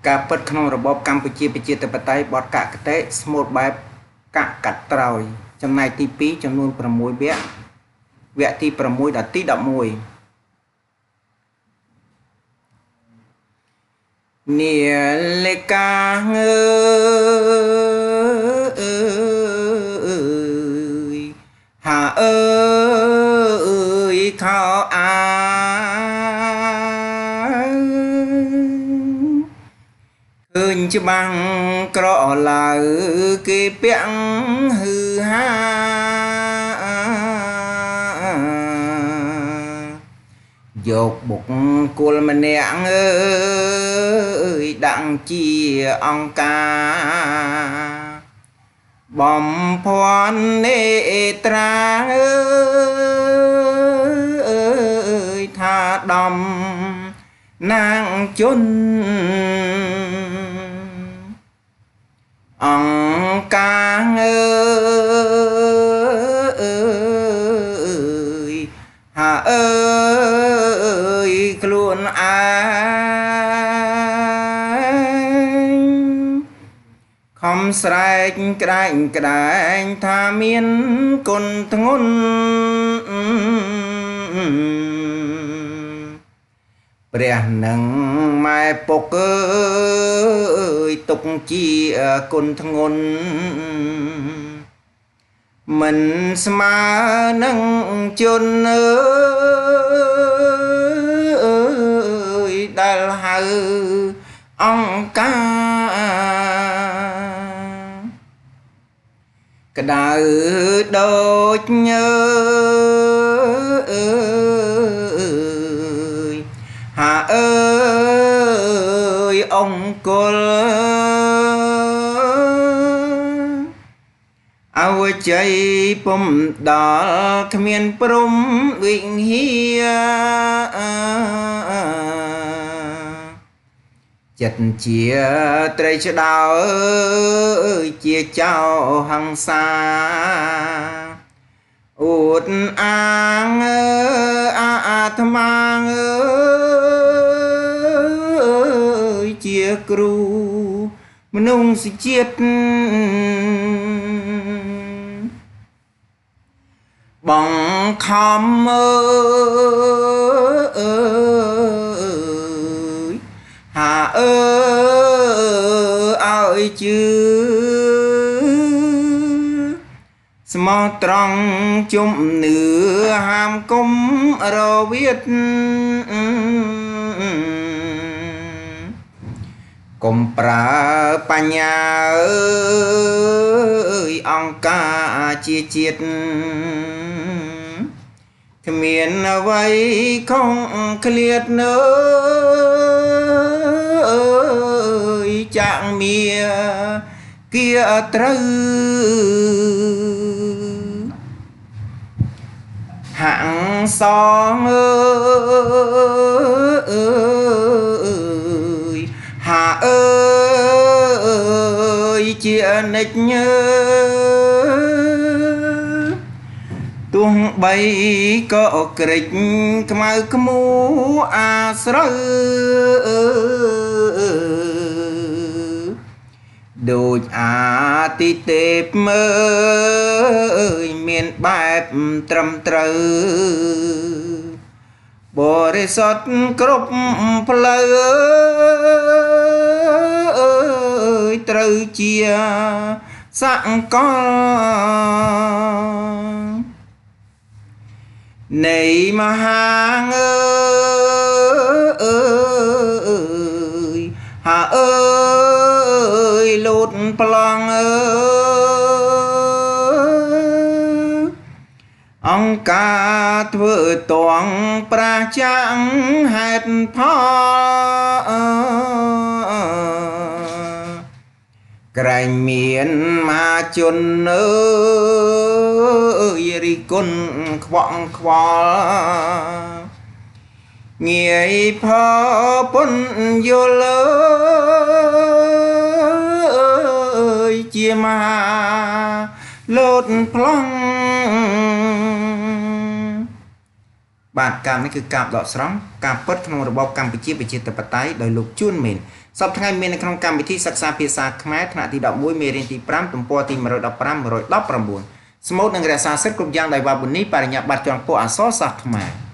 ការពិតក្នុងរបបកម្ពុជាប្រជាធិបតេយ្យបទកគតិស្មូតបែបកកាត់ត្រោយចំណែកទី2ចំនួន6វគ្គវគ្គទី6ដល់ទី11នាលិកាងើយហាអើយខោអាឃើញច្បាំងក្រឡៅគេពាក់ហឺហាយកបុគ្គលម្នាក់អើយដាក់ជាអង្គការបំភ័ន្តនេត្រាអើយថាដំណាងជនអង្គការអើយហាអើយខ្លួនឯងខំស្រែកក្ដែងក្ដែងថាមានគុណធ្ងន់ព្រះនឹងម៉ែពុកអើយទុកជាគុណធ្ងន់មិនស្មើនឹងជនអើយដែលហៅអង្គការក្តៅដូចញើយហាអើយអង្គលអវជ័យពុំដល់គ្មានព្រំវិហាចិត្តជាត្រីឆ្ដោជាចៅហង្សាអួតអាងអាត្មាអើយជាគ្រូមនុស្សជាតិបងខំអើយហាអើឲ្យជឿស្មោះត្រង់ជំនឿហាមគុំរវិតកុំប្រើបញ្ញាអើយអង្គការជាជាតិគ្មានអ្វីខុសឃ្លាតនើយចាក់មាគៀត្រូវហាក់សងអើយហាអើយជានិច្ចញើទោះបីក៏ក្រិចខ្មៅខ្មូអាស្រូវដូចអាទិទេពមើយមានបែបត្រឹមត្រូវបរិសុទ្ធគ្រប់ផ្លូវអើយត្រូវជាសកលនៃមហាអើយហាអើយលូតប្លង់អើយអង្គការធ្វើតងប្រាចាំងហេតុផលក្រែងមានមហាជនអើយរិគុណខ្វក់ខ្វល់ងាយផពុនយល់អើយជាមហាលោតប្លង់ បាទកាបនេះគឺកាបដកស្រង់ការពិតក្នុងរបបកម្ពុជាប្រជាធិបតេយ្យដោយលោកជួនមេនសប្តាហ៍ថ្ងៃមាននៅក្នុងកម្មវិធីសិក្សាភាសាខ្មែរថ្នាក់ទី11មេរៀនទី5ទំព័រទី115 119ស្មូតនឹងរក្សាសិទ្ធិគ្រប់យ៉ាងដោយវ៉ាប៊ុនីបរិញ្ញាបត្រជាន់ខ្ពស់អក្សរសាស្ត្រខ្មែរ។